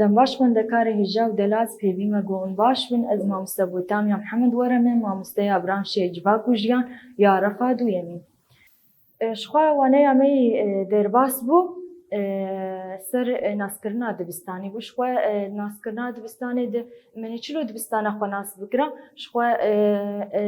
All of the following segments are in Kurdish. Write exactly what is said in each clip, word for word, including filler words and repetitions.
Dem baş xwendekarê hêja û delal, pêvî me ku hûn baş bin. Ez mamoste Botamya Mihemed Werem im, mamosteya branşê civak û jiyan ya refa duyemîn. E, ji xwe waneya me yî, e, derbas bû, e, ser, e, naskirina dibistanê bû. Ji xwe, e, naskirina dibistanê de min ê çilo dibistana xwe nas bikira. Ji xwe, e, e,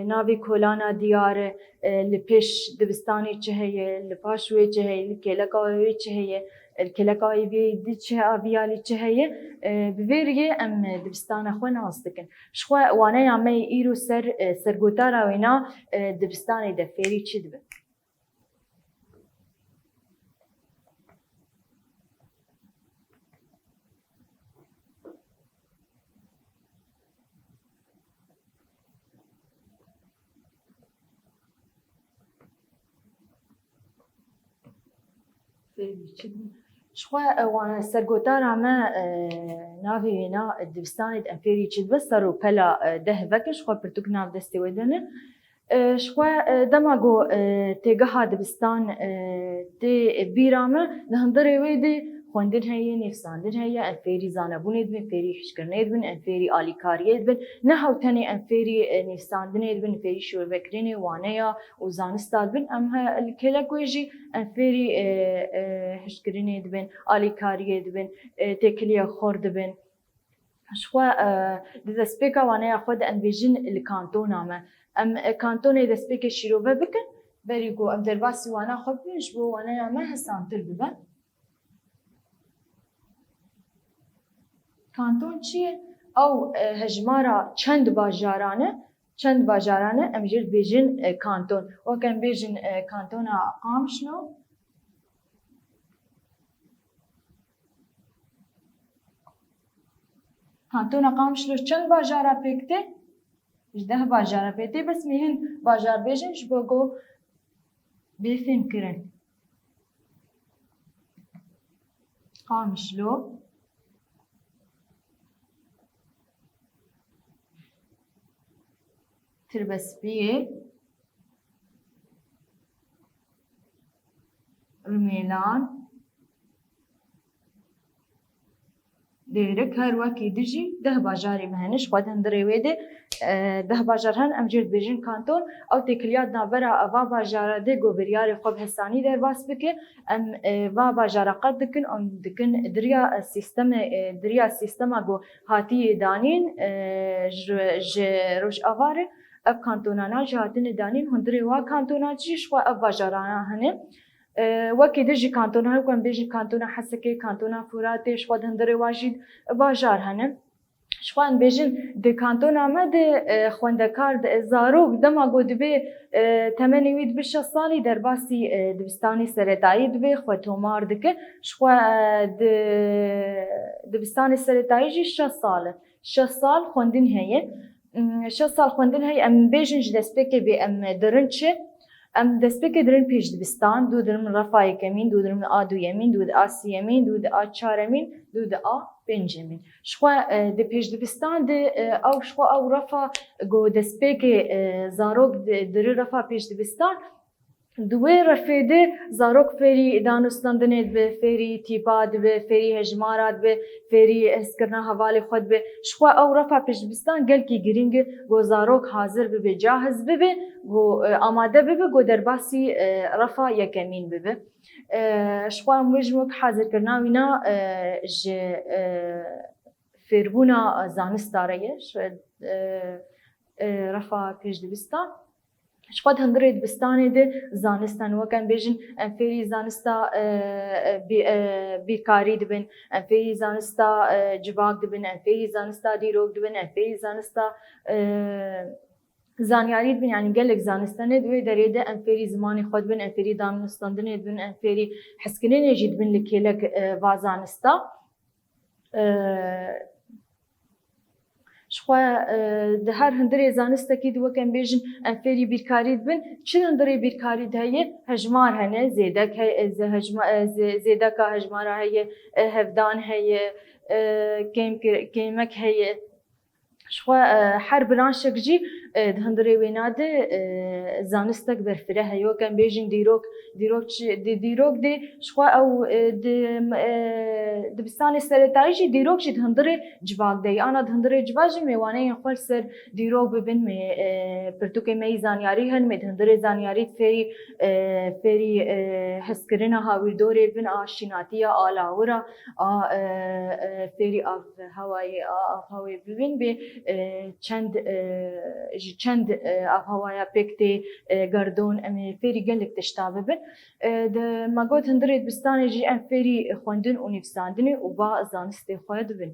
navê kolana diyar e, e, li pêş dibistanê çi heye, li paş wê çi heye, li kêleka wê çi heye, e, li kêleka wê di çi aviyalî çi heye, e, bi vê riyê em, e, dibistana xwe nas dikin. Ji xwe waneya me yê îro ser, e, sergotara wêna, e, dibistanê de fêrî çi dibin? Fêrî çi dibin? Ji xwe, e, wan-, sergotara me, e, navê wêna dibistanê de em fêrî çi dibin, ser û pela, e, deh veke, ji xwe pirtûk nav destê wê de ne. E, ji xwe, e, dema ku, e, têgeha dibistan, e, tê bîra me, di hundirê wê de xwendin heye, nivîsandin heye, em fêrî zanebûnê dibin, fêrî hişkirinê dibin, em fêrî alîkariyê dibin. Ne hew tenê em fêrî, e, nivîsandinê dibin, fêrî şivevekirinê, waneya û zanista dibin. Em he, li kêlek wê jî em fêrî, e, e, hişkirinê dibin, alîkariyê dibin, e, têkiliyê xor dibin. Ji xwe, e, di destpêka waneya xwe de em bêjin li kantona me. Em, e, kantonê destpêkê şîrove bikin, berî ku em derbasî wana xwe bibin, ji bo waneya me hesantir bibe. Kanton çi ye? Ew, e, hejmara çend bajaran e, çend bajaran e, em jê dibêjin, e, kanton. Wek em bêjin, e, kantona Qamişlo. Kantona Qamişlo çend bajara pêk tê? Ji deh bajara pêk tê, bes mê hin bajar bêjin ji bo ku bê fêhm kirin. Qamişlo, Tirbespiyê, Rimêlan, Dêrik, her wekî di jî deh bajarê me hene. Ji xwe di hundirê wê de, e, deh bajar hene, em jê dibêjin kanton. Ew têkiliya di navbera va bajara de ku biryarê xwe bi hesanî derbas bike. Em, e, va bajara qet dikin, em dikin diriya, e, sîstemê, e, diriya sîstema ku hatiye danîn, e, ji, ji Rojava re. Ev kantonana jî hatine danîn, hundirê wa kantona jî ji xwe ev bajarana hene. E, wekî din jî kantona, wek em bêjin kantona Hesekê, kantona Furatê, ji xwe di hundirê wa jî bajar hene. Ji xwe em bêjin di kantona me de, e, xwendekar, de, zarok dema ku dibe, e, temenê wî dibe şeş salî, derbasî, e, dibistanê seretayî dibe, xwe tomar dike. Ji xwe, e, di dibistanê seretayî jî şeş sal e. Şeş sal xwendin heye. Hmm, şeş sal xwendin heye, em bêjin ji destpêkê bê em dirin çi? Em destpêkê dirin pêşdibistan, dû dirin refa yekemîn, dû dirin a duyemîn, dû di a siyemîn, dû di a çaremîn, dû di a pêncemîn. Ji xwe, e, di pêşdibistan de, e, ew ji xwe ew refa ku destpêkê, e, zarok di-, diri refa pêşdibistan, di wê refê de zarok fêrî danûstandinê dibe, fêrî tîpa dibe, fêrî hejmara dibe, fêrî hezkirina hevalê xwe dibe. Ji xwe ew refa pêşdibistan gelkî girîng e, ku zarok hazir bibe, cahiz bibe, ku, e, amade bibe, ku derbasî, e, refa yekemîn bibe. E, ji xwe em wê ji wek hazirkirina wîna, e, ji, e, fêrbûna zanista re ye, ji, e, e, refa pêşdibistan. Ji xwe di hundirê dibistanê de zanist hene, wek em bêjin, em fêrî zanista, e, e, bî-, e, bîrkarî dibin, em fêrî zanista, e, civak dibin, em fêrî zanista dîrok dibin, em fêrî zanista, e, zanyarî dibin, yanî gelek zanist hene, di wê derê de em fêrî zimanê xwe dibin, em fêrî danûstandinê dibin, em fêrî hezkirinê jî dibin li kêlek, e, va zanista. E, Ji xwe, e, di her hundirê zanistekî de wek em bêjin, em fêrî bîrkarî dibin. Çi hundirê bîrkarî de heye? Hejmar hene, zêdek heye, e, zê-, hejma-, e, zê-, zêdeka hejmara heye, e, hevdan heye, e, kêmkir-, kêmek heye. Ji xwe, e, her branşek jî, e, di hundirê wêna de, e, zanistek berfireh heye. Wek em bêjin dîrok, dîrok çi, di dîrok de ji xwe ew, e, di, e, dibistanê seretayî jî dîrok jî di hundirê civak de ye. Ana di hundirê civak jî mêwaneyên xwe li ser dîrok bibin, mê, e, pirtûkê me yî zanyarî hene, mê di hundirê zanyarî fêrî, e, fêrî, e, hezkirina hawîrdorê bin, a şînatiya, a lawira, a, e, e, fêrî av hewayê, a, av hewayê bibin bê, e, çend, e, ji çend, e, avhewaya pêk tê, e, gerdon, em ê fêrî gelek tişta bibin. E, di, me got hundirê dibistanê jî em fêrî xwendin û nivîsandinê û va zanistê xwe dibin.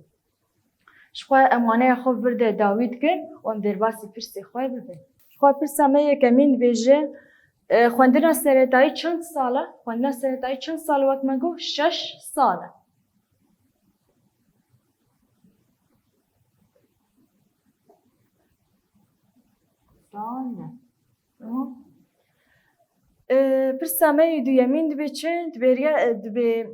Ji xwe em waneya xwe vir de dawî dikin û em derbasî pirsê xwe bibin. Ji xwe pirsa me yekemîn dibêje, e, xwendina seretayî çend sal e? Xwendina seretayî çend sal e? Wek me got, şeş sal e. Sal e. Tamam. E, pirsa me yê duyemîn dibê çi? Dibê riya, e, dibê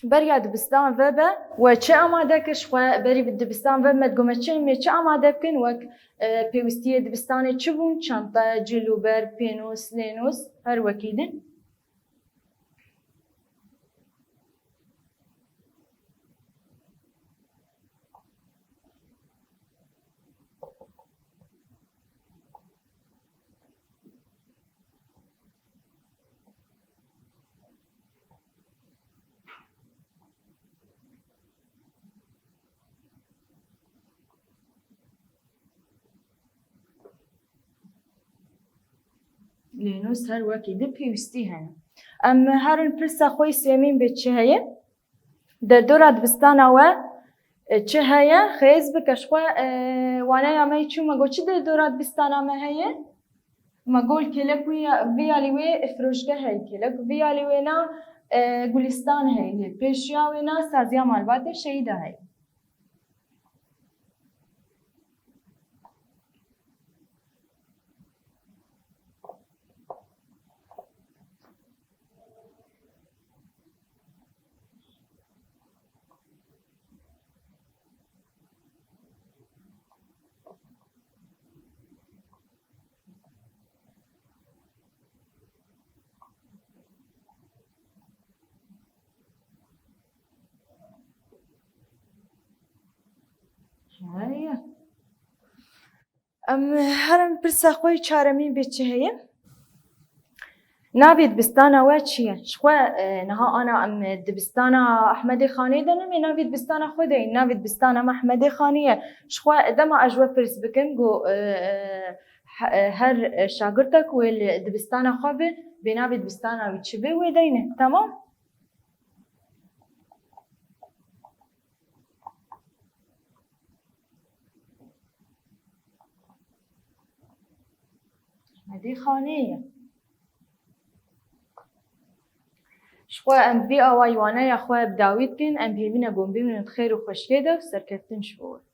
beriya dibistan vebe we çi amade kir? Ji xwe berî dibistan ve me digot me çi, em ê çi amade bikin? Wek, e, pêwîstiyê dibistanê çi bûn? Çanta, cilûber, pênûs, lênûs, her wekî din. Lênûs her wekî di pêwîstî hene. Em herin pirsa xwe yê sêmîn bê çi heye? Derdora dibistana we, e, çi heye? Xêz bike ji xwe, e, waneya me yê çû me got çi derdora dibistana me heye? Me got kêlek wî ya, vî alî wê firoşgeh heye, kêlek vî alî wê na, e, gulîstan heye, lê pêşiya wê na saziya malbatê Şehîda heye. Heye. Em herin pirsa xwe yê çaremîn bê çi heye? Navê dibistana we çi ye? Ji xwe, e, niha ana em dibistana Ehmedê Xanê de ne, em ê navê dibistana xwe deyîn. Navê dibistana me Ehmedê Xanê ye. Ji xwe dema ez ji we pirs bikim, got, e, e, he-, e, her şagirtek wê li dibistana xwe be, bê navê dibistana wî çi be, wê deyne. Temam? Ehmedê Xanê ye. Ji xwe em vî awayî waneya xwe bi dawî dikin, em hêvî ne got bimînin di xêr û xweşiyê de û serkeftin ji bo we.